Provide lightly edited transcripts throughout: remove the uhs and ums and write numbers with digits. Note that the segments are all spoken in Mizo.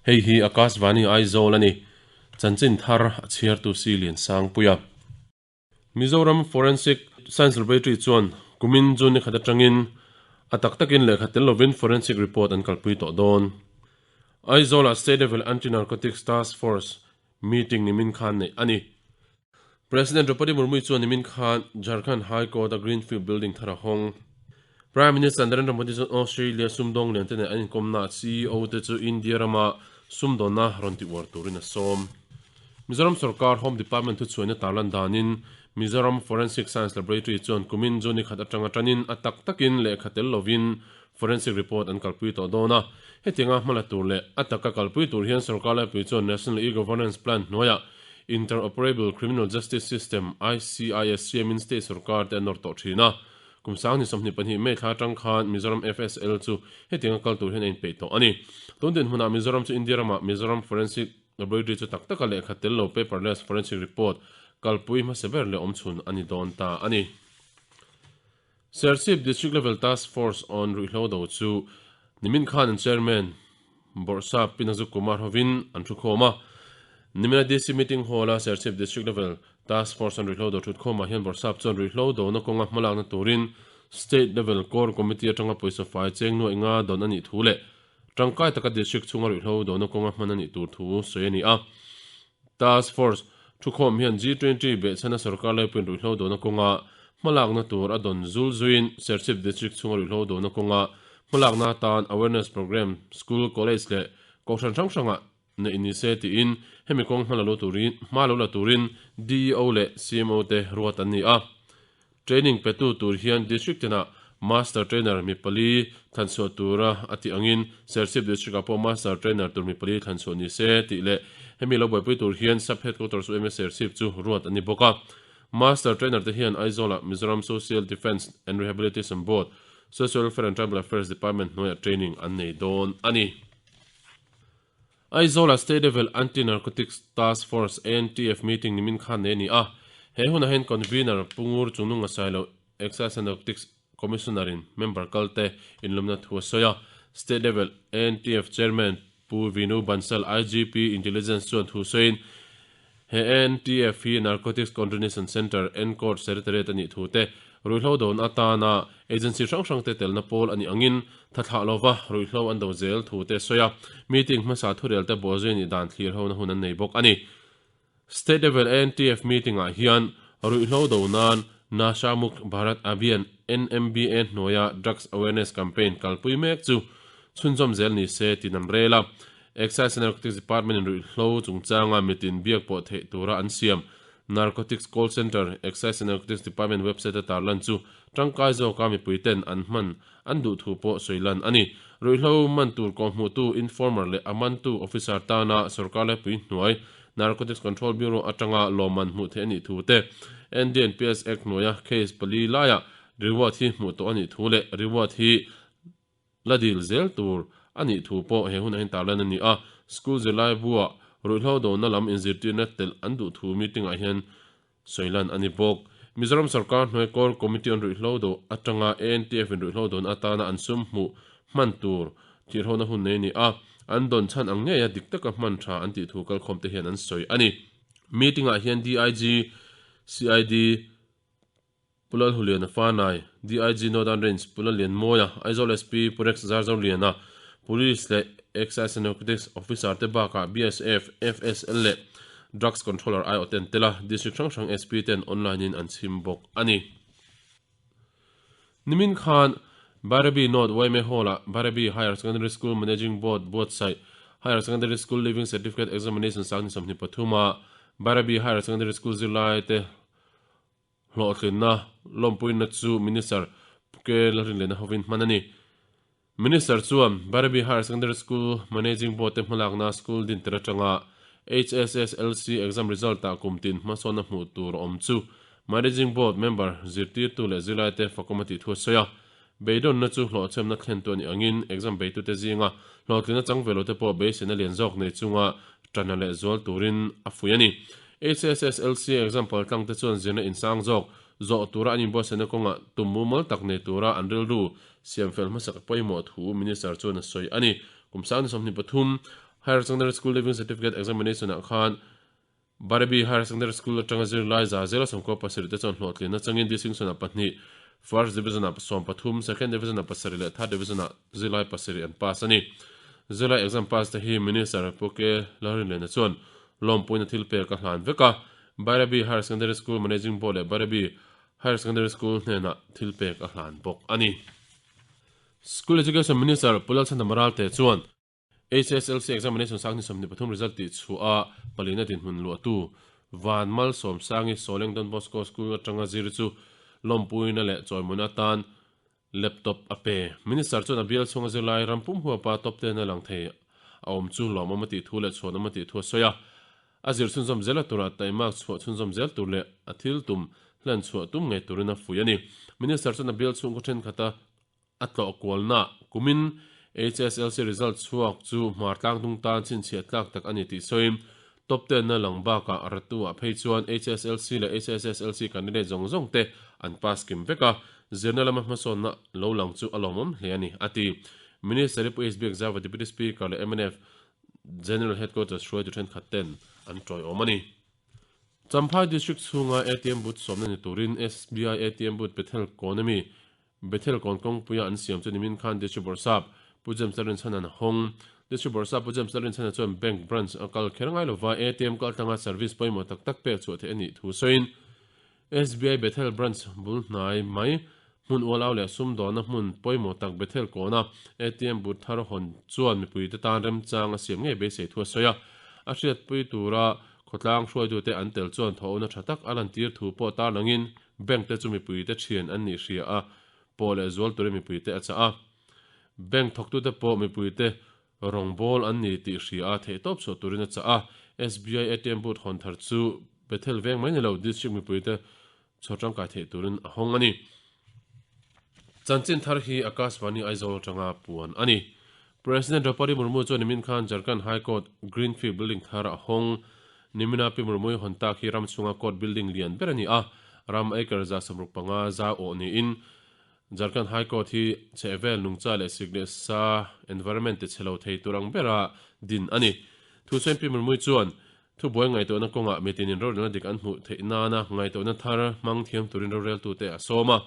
Hei hi Akashvani Aizawl a ni. Chanchin thar a chhiartu si Liansangpuia. Mizoram Forensic Science Laboratory chuan kumin June ni khat atangin a tak takin lehkha tel lovin forensic report an kalpui tawh dawn. Aizawlah State Level Anti-Narcotics Task Force meeting nimin khan neih a ni. President Draupadi Murmu chuan nimin khan Jharkhand High Court-a Greenfield Building thar a hawng. Prime Minister Narendra Modi chuan Australia sumdawng lian te nen an inkawmnaah CEO te chu India rama sumdawnna rawn ti uar turin a sawm. Mizoram sorkar Home Department thuchhuaina tarlan danin Mizoram Forensic Science Laboratory chuan kumin June khat atanga tanin a tak takin lehkha tel lovin forensic report an kalpui tawh dawn a. Hetianga hmala tur leh a taka kalpui tur hian sorkar laipui chuan National E-Governance Plan hnuaiah Interoperable Criminal Justice System, ICIS, siamin state sorkar te a nawr tawh thin a. Kum 2022 May thla atang khan Mizoram FSL chu hetianga kal tur hian a inpeih tawh a ni. Tun dinhmunah Mizoram chu India ramah Mizoram Forensic Laboratory chu tak taka lehkha tel lo paperless forensic report kalpui hmasa ber leh awmchhun a ni dawn ta a ni. Serchhip District Level Task Force on Ruihhlo do chu nimin khan an Chairman Bawrhsap Pinazu Kumar hovin an thukhawm a. Nimina DC Meeting Hall-a Serchhip District Level Task Force on Ruihhlo do thutkhawmah hian Bawrhsap chuan ruihhlo dona kawnga hmalakna turin State Level Core Committee atanga pawisa fai cheng nuaih nga dawn a nih thu leh Tangkai taka district chhunga ruihhlo dona kawnga hman a nih tur thu sawi a ni a. Task Force thukhawm hian G20 behchhana sorkar laipuiin ruihhlo dona kawnga hmalakna tur a dawn zul zuiin Serchhip District chhunga ruihhlo dona kawnga hmalakna atan awareness programme school, college leh kohhran hrang hrangah neih ni se tiin hemi kawng hma la lo turin hma lo la turin DEO leh CMO te ruat an ni a. Training petu tur hian District tinah Master Trainer mi pali thlanchhuah tura a tih angin Serchhip District-ah pawh Master Trainer tur mi pali thlanchhuah ni se tih leh hemi lo buaipui tur hian Sub Headquarters UMS Serchhip chu ruat an ni bawk a. Master Trainer te hian Aizawlah Mizoram Social Defence and Rehabilitation Board, Social Welfare and Tribal Affairs Department hnuaiah training an nei dawn a ni. Aizawla State Level Anti-Narcotics Task Force, ANTF, meeting nimin khan nei a ni a. He hunah hian Convener Pu Ngur Chungnunga Sailo, Excise and Narcotics Commissioner in member kalte inlawmna thu a sawi a. State Level ANTF Chairman Pu Vinu Bansal, IGP, Intelligence chuan thu sawiin, He ANTF hi Narcotics Coordination Centre, NCORD, Secretariat a nih thu te, ruihhlo dawn atana agency hrang hrangte telna pawl a nih angin thathlah lova ruihhlo an do zel thu te a sawi a, meeting hmasa thurelte bawhzui nih dan thlir hona hun an nei bawk a ni. State Level ANTF meeting-ah hian ruihhlo do nan Nasha Mukt Bharat Abhiyan, NMBA, hnuaia Drugs Awareness Campaign kalpui mek chu chhunzawm zel ni se tiin an rel a. Excise and Narcotics Department in ruihhlo chungchanga mitin biak pawh theih tura an siam Narcotics Call Centre, Excise and Narcotics Department website a tarlan chu tangkai zawka mipui ten an hman an duh thu pawh sawi lan a ni. Ruihhlo man tur kawhhmuhtu, informer, leh a mantu officer tana sorkar laipui hnuai Narcotics Control Bureau atanga lawmman hmuh theih a nih thu te, NDNPS Act hnuaia case pali laiah reward hi hmuh tawh a nih thu leh reward hi La dil zel tur a nih thu pawh he hunah hian tarlan a ni a, school zirlai buah ruihhlo dona lam inzirtirna telh an duh thu meeting-ah hian sawi lan a ni bawk. Mizoram sorkar hnuai Core Committee on Ruihhlo do atanga ANTF in ruihhlo dawn atana an sum hmuh hman tur thirhona hun nei a ni a, an dawn chhan ang ngeia dik taka hman tha an tih thu kalkhawmte hian an sawi a ni. Meeting-ah hian DIG, CID, Pu Lalhuliana Fanai, DIG Northern Range Pu Lallianmawia, Aizawl SP Pu Rex Zarzoliana, Police leh Excise and Narcotics Officer te bakah BSF, FSL leh Drugs Controller aiawh te an tel a, District hrang hrang SP ten online in an chhim bawk a ni. Nimin khan Bairabi North yma Hall-ah Bairabi Higher Secondary School Managing Board buatsaih Higher Secondary School Leaving Certificate Examination 2023 a Bairabi Higher Secondary School zirlai te Hlawhtlinna lawmpuina chu Minister Pu K Lalrinliana hovin hman a ni. Minister chuan Bairabi Higher Secondary School Managing Board te hmalakna school din tir atanga HSSLC exam result-ah kum tin hmasawnna hmuh tur a awm chu Managing Board member zirtirtu leh zirlaite fakawm a tih thu a sawi a. Beidawnna chu hlawhchhemna thlentu a nih angin exam beitute zinga hlawhtlinna chang ve lote pawh beiseina lian zawk nei chunga ṭana leh zual turin a fuih a ni. HSSLC exam paltlangte chuan zirna insang zawk zawh tura an inbuatsaihna kawngah tum mumal tak nei tura an rilru siam fel hmasak pawimawh thu Minister chuan a sawi a ni. Kum 2023. Higher Secondary School Leaving Certificate Examination-ah khan Bairabi Higher Secondary School atanga zirlai za zela 97 te chuan hlawhtlinna changin Distinction-ah pahnih, First Division-ah 13, Second Division-ah pasarih leh Third Division-ah zirlai pasarih an pass a ni. Zirlai exam pass te hi Minister Pu K Lalrinliana chuan lawmpuina thil pek a hlan vek a, Bairabi Higher Secondary School Managing Board leh Bairabi Higher Secondary School hnenah thil pek a hlan bawk a ni. School Education Minister Pu Lalchhandama Ralte chuan HSLC Examination sang ni 23 result tih chhuah a palina dinhmun luahtu Van Malsawmsangi Sawleng Don Bosco School atanga zir chu lawmpuina leh chawimawina atan laptop a pe. Minister chuan a bial chhunga zirlai ram pum huapa top ten a lang thei a awm chu lawmawm a tih thu leh chhuanawm a tih thu a sawi a. A zir chhunzawm zel a turah taimak chhuah chhunzawm zel tur leh a thil tum hlan chhuah tum ngei turin a fuih a ni. Minister chuan a bial chhungkaw thenkhat a A tlawh kualna kumin HSLC result chhuak chu hmar tlangdung tan chhinchhiah tlak tak a ni tih sawiin top ten na lang bakah Ratu ah phei chuan HSLC leh HSSLC candidate zawng zawng te an pass kim vek a, zirna lama hmasawnna lo lang chu a lawmawm hle a ni, a ti. Minister Pu HB Xavier Deputy Speaker leh mnf General Headquarters hruaitu thenkhat ten an tawiawm a ni. Champhai District chhunga ATM booth sawmna ni turin SBI ATM booth Bethel kawn ami Bethel kawn kawngpuia an siam chu nimin khan District Bawrhsap Pu James Lalrinchhana an hawng. District Bawrhsap Pu James Lalrinchhana chuan Bank Branch a kal kher ngai lova ATM kal tlanga service pawimawh tak tak pek chhuah theih a nih thu sawiin SBI Bethel Branch bul hnai mai hmun ualau leh sumdawnna hmun pawimawh tak Bethel kawna ATM but thar hawn chuan mipuite tan remchang a siam ngei beisei thu a sawi a. A hriatpui tura khawtlang hruaitute an tel chuan thawhna tha tak a lantir thu pawh tarlangin Bank te chu mipuite thian an nih hria a, pawh leh zual turin mipuite a chah a. Bank thawktute pawh mipuite rawngbâwl an ni tih hria a, theihtawp chhuah turin a chah a. SBI ATM booth hawn thar chu Bethel veng mai ni lo, district mipuite chhawr tangkai theih turin a hawng a ni. Chanchin thar hi Akashvani Aizawl atanga puan a ni. President Draupadi Murmu chuan nimin khan Jharkhand High Court Greenfield Building thar a hawng. Nimina Pi Murmu-i hawn tak hi ram chhunga court building lian ber a ni a, ram acre 65 zau awh niin Jharkhand High Court hi chhehvel nungcha leh sik leh sa environment ti chhe lo thei tur ang bera din a ni. Thusawiin Pi Murmu-i chuan thubuai ngaihtuahna kawngah mitinin rorelna dik an hmuh theih nana ngaihtuahna thar hmang thiam turin roreltute a sawm a.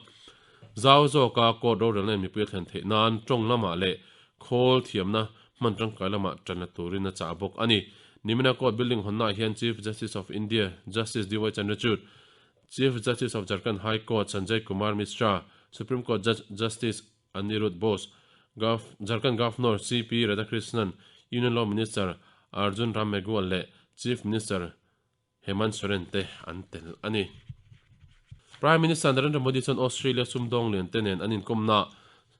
Zau zawka court rorelna in mipui a thlen theih nan tawng lamah leh khawl thiamna hman tangkai lamah tan la turin a chah bawk a ni. Nimina court building hawnnaah hian Chief Justice of India Justice DY Chandrachud, Chief Justice of Jharkhand High Court Sanjay Kumar Mishra, Supreme Court Judge Justice Anirudh Bose, Gov Jharkhand Governor CP Radhakrishnan, Union Law Minister Arjun Ram Meghwal leh Chief Minister Hemant Soren te an tel a ni. Prime Minister Narendra Modi chuan Australia sumdawng lian te nen an inkawmna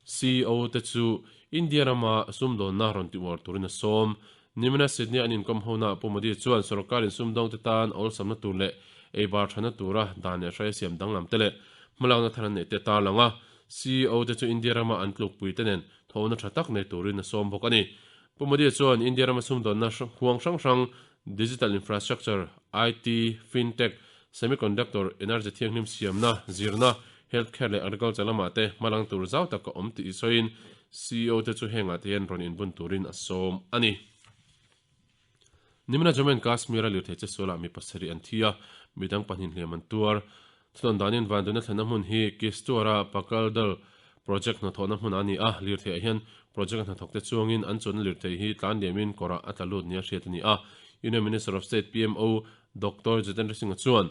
CEO te chu India rama sumdawnna rawn ti uar turin a sawm. Nimina Sydney an inkawm hona Pu Modi chuan sorkarin sumdawng te tan awlsamna tur leh eibar thana tura dan leh hrai siam danglam te leh hmalakna thar an neih te a tarlang a. CEO te chu India rama an tlukpui te nen thawhna tha tak nei turin a sawm bawk a ni. Pu Modi chuan India rama sumdawnna huang hrang hrang digital infrastructure, IT, fintech, semiconductor, energy thianghlim siamna, zirna, healthcare leh agriculture lamah te hmalang tur zau tak a awm tih sawiin CEO te chu hengah te hian rawn inbun turin a sawm a ni. Nimina Jammu and Kashmir-a lirthei che sualah mi pasarih an thi a, midang pahnih hliam an tuar. Thunawn danin vanduaina thlenna hmun hi Kishtwar-a Pakaldal project hnathawhna hmun a ni a, lirtheiah hian project-a hnathawkte chuangin an chuanna lirthei hi tlan liamin kawrah a tla lut nia hriat a ni a. Union Minister of State PMO Doctor Jitendra Singh-a chuan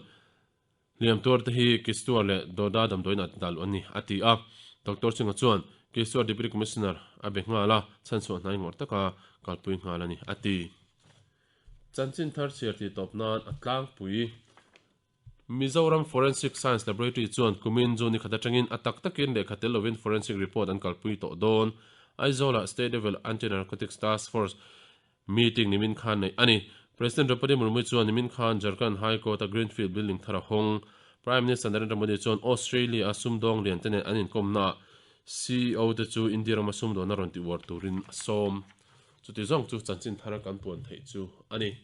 hliam tuarte hi Kishtwar leh Doda damdawiin ah dal an ni, a ti a. Doctor Singh-a chuan Kishtwar Deputy Commissioner a be nghal a, chhanchhuah hnai ngawrh taka kalpui nghal a ni, a ti. Chanchin thar chhiar tih tawp nan a tlangpui. Mizoram Forensic Science Laboratory chuan kumin June ni khat atangin a tak takin lehkha tel lovin forensic report an kalpui tawh dawn. Aizawlah State Level Anti-Narcotics Task Force meeting nimin khan neih a ni. President Draupadi Murmu chuan nimin khan Jharkhand High Court-a Greenfield building thar a hawng. Prime Minister Narendra Modi chuan Australia-a sumdawng lian te nen an inkawmnaah CEO te chu India rama sumdawnna rawn ti uar turin a sawm. Chuti zawng chu chanchin thara kan puan theih chu a ni.